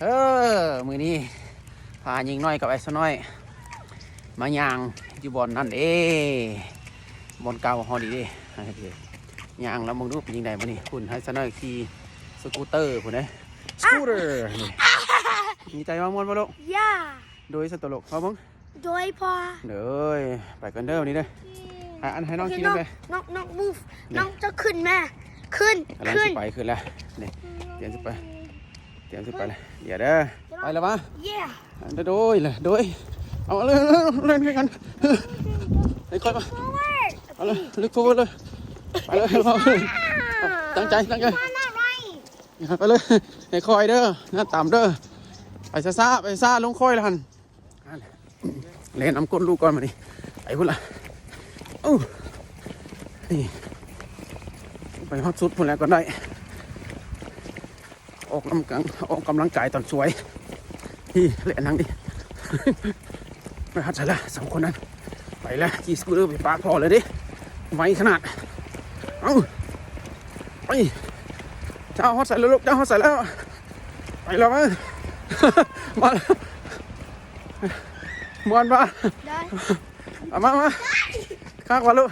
ເອີ ມື້ນີ້ພາຍິງນ້ອຍກັບໄອ້ສາວນ້ອຍມາຍ່າງຢູ່ບ່ອນນັ້ນເດ້ ບ່ອນເກົ່າເຮົານີ້ເດ້ ຍ່າງລະເບິ່ງດູເປັນຈັ່ງໃດມື້ນີ້. ພຸ້ນ ໄອ້ສາວນ້ອຍຂີ່ສະກູເຕີພຸ້ນເດ້ ສະກູເຕີນີ້. ດີໃຈວ່າມ່ວນບໍ່ລູກ? ຢ່າ ໂດຍສະໂຕລູກ ເຮົາເບິ່ງ ໂດຍພໍ່ ໂດຍ. ໄປກັນເດີມື້ນີ້ເດີ. ໃຫ້ ອັນ ໃຫ້ນ້ອງຂີ່ນຳເດີ. ນ້ອງ ນ້ອງ move ນ້ອງຈະຂຶ້ນມາ ຂຶ້ນ ກຳລັງຊິໄປ ຂຶ້ນແລ້ວນີ້ ຕຽມຊິໄປ ຕຽມຊິໄປແລ້ວ. ດຽວເດີ ໄປແລ້ວວະ. ໂດຍ ໂດຍ ເອົາເລີຍ ເລີຍກັນ ໃຫ້ຄ່ອຍມາ ເອົາເລີຍ look forward ເລີຍ ໄປເລີຍ. ຕັ້ງໃຈ ຕັ້ງໃຈ ໄປເລີຍ ໃຫ້ຄ່ອຍເດີ ໜ້າຕາມເດີ. ໄປຊ້າໆ ໄປຊ້າ ລົງຄ່ອຍລະຫັ້ນ. ແລ່ນນຳກົ້ນລູກກ່ອນບາດນີ້ ໄປພຸ້ນລະ. ໂອ້ ນີ້ ໄປຮອດສຸດພຸ້ນແລ້ວກໍໄດ້ ອອກກຳລັງ ອອກກຳລັງກາຍຕອນສວຍ. ນີ້ ແລ່ນທາງນີ້ ໄປຮອດໃສລະ ສອງຄົນນັ້ນ. ໄປລະ ຂີ່ສະກູເຕີໄປປະພໍ່ເລີຍເດ້ ໄວຂະໜາດ. ເອົາ ໄປ ເຈົ້າຮອດໃສແລ້ວລູກ ເຈົ້າຮອດໃສແລ້ວ? ໄປແລ້ວ ມາ ມາແລ້ວ. ມ່ວນບໍ່? ໄດ້ ເອົາມາ ມາ ຄັກບໍ່ລູກ?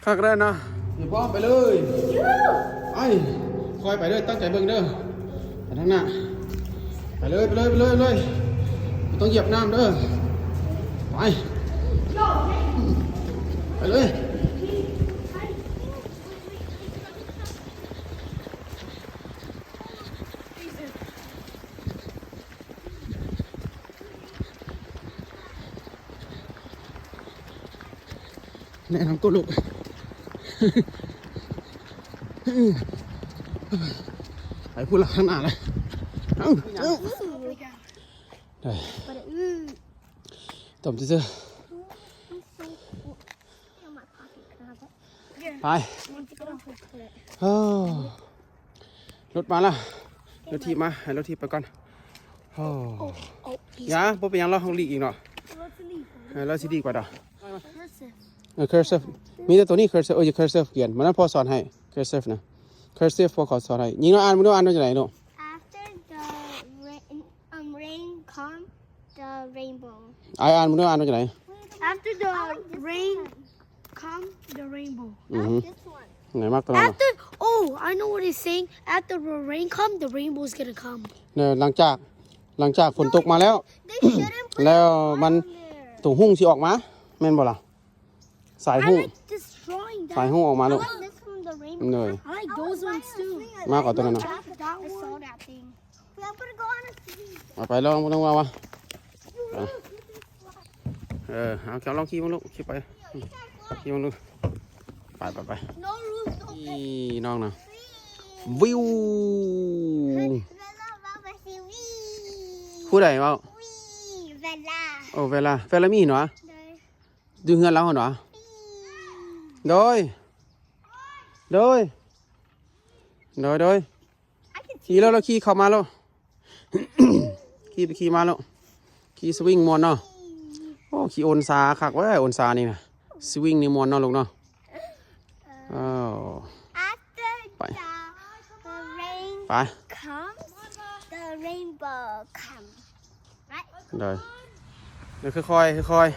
ຄັກແລ້ວເນາະ. ຢ່າພ້ອມ ໄປເລີຍ ໄປ ຄ່ອຍໄປເດີ ຕັ້ງໃຈເບິ່ງເດີ ໄປທາງໜ້າ ໄປເລີຍ ໄປເລີຍ ໄປເລີຍ ໄປເລີຍ. ບໍ່ຕ້ອງຢຽບນ້ຳເດີ ໄປ ໄປເລີຍ. ແນະນຳໂກລູກ ໄປພຸ້ນລະ ຂ້າງໜ້າລະ. ເອົາ ເອົາ ໄດ້ ຕົ້ມຊື່ໆ. ໄປ ໂອ້ ລົດມາລະ ລົດຖີບມາ ໃຫ້ລົດຖີບໄປກ່ອນ. ໂອ້ ຢ່າ ບໍ່ເປັນຫຍັງ ລາວຫ້ອງຫຼີກອີກເນາະ ເອີ ລາວຊິຫຼີກກວ່າດອກ. ເອີ cursive ມີແຕ່ໂຕນີ້ cursive ເອີ cursive ກຽນ ມື້ນັ້ນພໍ່ສອນໃຫ້ cursive ນະ cursive ພໍ່ຂໍສອນໃຫ້. ຍິງນ້ອຍອ່ານເບິ່ງດູ ອ່ານວ່າຈັ່ງໃດລູກ? After the rain, um, rain come the rainbow. ອ້າຍອ່ານເບິ່ງດູ ອ່ານວ່າຈັ່ງໃດ? After the rain come the rainbow. ອືຮຶ This one. ໄງມັກຕົວນັ້ນ After, oh, I know what he's saying. After the rain come, the rainbow's gonna come. ເນີ ຫຼັງຈາກ ຫຼັງຈາກຝົນຕົກມາແລ້ວ They shouldn't put ແລ້ວມັນ it on there. ຕົວຮຸ່ງຊິອອກມາ ແມ່ນບໍ່ລະ? ສາຍຮຸ່ງ I like this drawing. ສາຍຮຸ່ງອອກມາລູກ I like this one, the rainbow. ເນີ I like those ones too. ມາກວ່າຕົວນັ້ນນະ That, that one. I saw that thing. ເອົາໄປ ລອງເບິ່ງວ່າ ວ່າ ເອີ ເອົາ ເຈົ້າລອງຂີ່ເບິ່ງລູກ ຂີ່ໄປ ຂີ່ເບິ່ງລູກ ໄປ ໄປ ໄປ. ນີ້ນ້ອງນະ ວິວ ເວລາວ່າໄປຊີວີ ຜູ້ໃດເວົ້າ? ເວລາ ໂອ້ ເວລາ ເວລາມີເນາະ ໂດຍ ຢູ່ເຮືອນລາວຫັ້ນຫວາ? ໂດຍ ໂດຍ ໂດຍ ໂດຍ. ຂີ່ແລ້ວ ລະຂີ່ເຂົ້າມາແລ້ວ ຂີ່ໄປຂີ່ມາແລ້ວ ຂີ່ສະວິງມ່ວນເນາະ. ໂອ້ ຂີ່ອົນສາຄັກເວີຍ ອົນສານີ້ນະ ສະວິງນີ້ມ່ວນເນາະລູກເນາະ. ເອີ ໄປ ໄປ comes, the rainbow comes. ໄດ້ ເດີ ຄ່ອຍໆ ຄ່ອຍ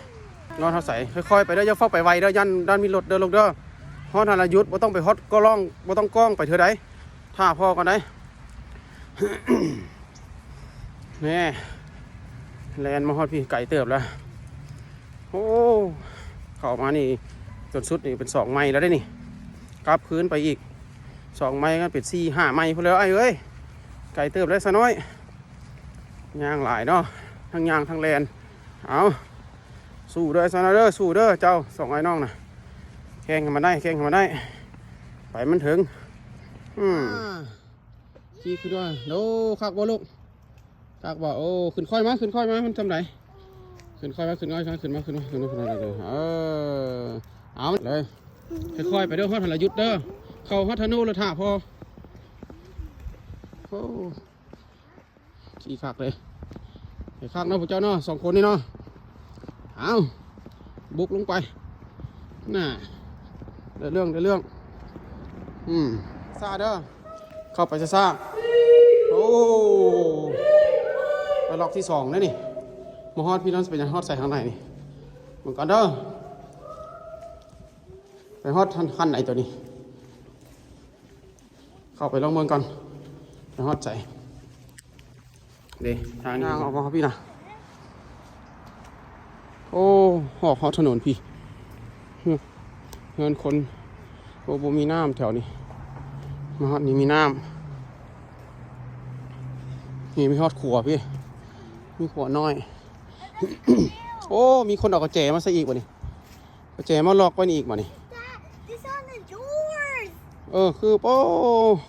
ໆ ຮອດເຮົາໃສ ຄ່ອຍໆ ໄປເດີ ຢ່າຟ້າວໄປໄວເດີ ຢ້ານ ຢ້ານມີລົດເດີລູກເດີ. ຮອດຫັ້ນລະຢຸດ ບໍ່ຕ້ອງໄປຮອດກໍລ້ອງ ບໍ່ຕ້ອງກ້ອງໄປເທື່ອໃດ ຖ້າພໍ່ກ່ອນໄດ໋. ແນ່ ແລ່ນມາຮອດພີ້ໄກເຕີບແລ້ວ. ໂອ້ ເຂົ້າມານີ້ຈົນສຸດນີ້ເປັນສອງໄມລະເດ້ນີ້ ກັບຄືນໄປອີກສອງໄມ ກໍເປັນສີ່ຫ້າໄມພຸ້ນແລ້ວອ້າຍເອີຍ ໄກເຕີບແລ້ວສາວນ້ອຍ. ຍ່າງຫຼາຍເນາະ ທັງຍ່າງທັງແລ່ນ. ເອົາ ສູ້ເດີຊະນະເດີ ສູ້ເດີເຈົ້າສອງອ້າຍນ້ອງນະ ແຂ່ງໃຫ້ມັນໄດ້ ແຂ່ງໃຫ້ມັນໄດ້ ໄປມັນເຖິງ. ອືມ ຂີ່ຂຶ້ນມາ ໂອ້ ຄັກບໍ່ລູກ ຄັກບໍ່? ໂອ້ ຂຶ້ນຄ່ອຍມາ ຂຶ້ນຄ່ອຍມາ ມັນຊ່ຳໃດ ຂຶ້ນຄ່ອຍມາ ຂຶ້ນຄ່ອຍມາ ຂຶ້ນມາ ຂຶ້ນມາ ຂຶ້ນມາ ຂຶ້ນມາ ເອີ ເອົາເລີຍ ຄ່ອຍໆ ໄປເດີ ຮອດຫັ້ນລະຢຸດເດີ ເຂົ້າຮອດທະໂນແລ້ວຖ້າພໍ. ໂອ້ ຂີ່ຄັກເລີຍ ຄັກເນາະ ພວກເຈົ້າເນາະ ສອງຄົນນີ້ເນາະ. ເອົາ ບຸກລົງໄປ ນ່າ ໄດ້ເລື່ອງ ໄດ້ເລື່ອງ. ອືມ ຊ້າເດີ ເຂົ້າໄປຊ້າ ໂອ້ ໄປລັອກທີສອງແລ້ວນີ້. ມາຮອດພີ້ນ້ອງ ຊິເປັນຫຍັງຮອດໃສ່ທາງໃດນີ້ ເບິ່ງກ່ອນເດີ. ໄປຮອດຄັນ ຄັນໃດຕົວນີ້ ເຂົ້າໄປລອງເບິ່ງກ່ອນ ໄປຮອດໃສເດ້. ທາງນີ້ ທາງອອກມາພີ່ນະ. ໂອ້ ອອກຮອດຖະໜົນພີ້ ເຮືອນ ເຮືອນຄົນ. ໂອ້ ບໍ່ມີນ້ຳແຖວນີ້ ມາຮອດນີ້ມີນ້ຳ. ນີ້ມີຮອດຂົວພີ້ ມີຂົວນ້ອຍ. ໂອ້ ມີຄົນເອົາກະແຈມາໃສ່ອີກບາດນີ້ ກະແຈມາລັອກໄວ້ນີ້ອີກບາດນີ້. Dad, these are the doors. ເອີ ຄື ໂອ້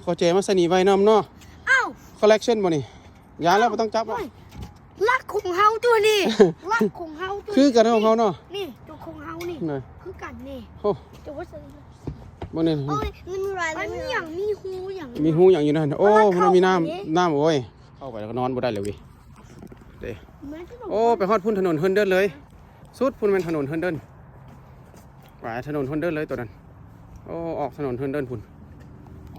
ກະແຈມາໃສ່ນີ້ໄວ້ນຳເນາະ. ອ້າວ collection ບາດນີ້. ຢ່າແລ້ວ ບໍ່ຕ້ອງຈັບແລ້ວ. ໂອ້ຍ ລັກຂອງເຮົາຕົວນີ້ ລັກຂອງເຮົາຕົວ ຄືກັນຂອງເຮົາເນາະ. ນີ້ຕົວຂອງເຮົານີ້ ນີ້ ຄືກັນນີ້. ໂອ້ ແຕ່ວ່າ ເບິ່ງນີ້ ໂອ້ຍ ມັນມີລາຍ ມັນມີຫຍັງ ມີຮູຫຍັງ ມີຮູຫຍັງຢູ່ນັ້ນ. ໂອ້ ມັນມີນ້ຳ ນ້ຳ. ໂອ້ຍ ເຂົ້າໄປແລ້ວກໍນອນບໍ່ໄດ້ແລ້ວເວີຍ ເດ້. ໂອ້ ໄປຮອດພຸ້ນ ຖະໜົນ Herndon ເລີຍ. ສຸດພຸ້ນແມ່ນຖະໜົນ Herndon ປາຍ ຖະໜົນ Herndon ເລີຍຕົວນັ້ນ. ໂອ້ ອອກຖະໜົນ Herndon ພຸ້ນ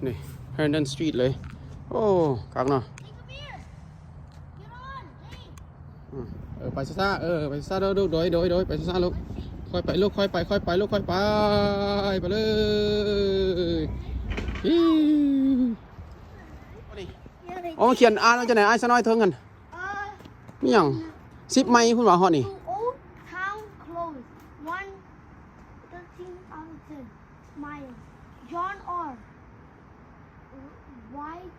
ນີ້ Herndon Street ເລີຍ. ໂອ້ ຄັກເນາະ. ອືມ ເອີ ໄປຊ້າໆ ເອີ ໄປຊ້າໆ ໂດຍ ໂດຍ ໂດຍ ໄປຊ້າໆ ລູກ. ຄ່ອຍໄປລູກ ຄ່ອຍໄປ ຄ່ອຍໄປລູກ ຄ່ອຍໄປ ໄປເລີຍ. ໂອ້ ຂຽນອ່ານວ່າຈັ່ງໃດ ອ້າຍສາວນ້ອຍເທິງຫັ້ນ? ເອີ ມີຫຍັງ ສິບໄມພຸ້ນຫວາ ຮອດນີ້? Two old town close, one thirteen out of ten miles. John R. White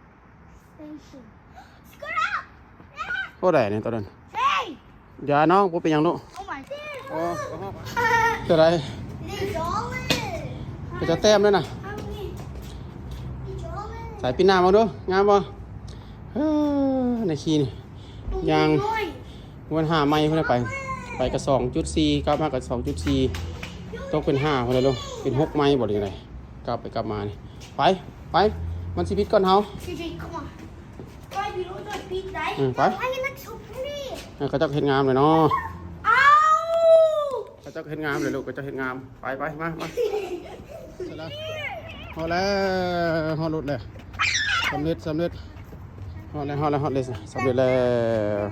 Station. ໂອ້ ໄດ້ນີ້ຕອນນັ້ນ. ຢ່ານ້ອງ ບໍ່ເປັນຫຍັງລູກ. ໂອ້ ເທົ່າໃດ ເຂົາເຈົ້າແຕ້ມແລ້ວນະ. ໃສ່ ປິ່ນໜ້າມາດູ ງາມບໍ່? ເອີ ໃນຂີ່ນີ້ ຍ່າງ ມັນຫ້າໄມພຸ້ນແຫຼະໄປ ໄປກໍສອງຈຸດສີ່ ກັບມາກໍສອງຈຸດສີ່ ຕົກເປັນຫ້າພຸ້ນແຫຼະລູກ. ເປັນຫົກໄມບໍ່ ຫຼືຈັ່ງໃດ ກັບໄປກັບມານີ້. ໄປ ໄປ ມັນຊິຜິດກ່ອນເຮົາ. ເອີ ໄປ ເຂົາເຈົ້າເຮັດງາມແລ້ວເນາະ. ເຂົາເຈົ້າເຮັດງາມເລີຍລູກ ເຂົາເຈົ້າເຮັດງາມ. ໄປ ໄປ ມາ ມາ ຮອດແລ້ວ ຮອດລົດແລ້ວ. ສຳເລັດ ສຳເລັດ ຮອດແລ້ວ ຮອດແລ້ວ ຮອດເລີຍ ສຳເລັດແລ້ວ.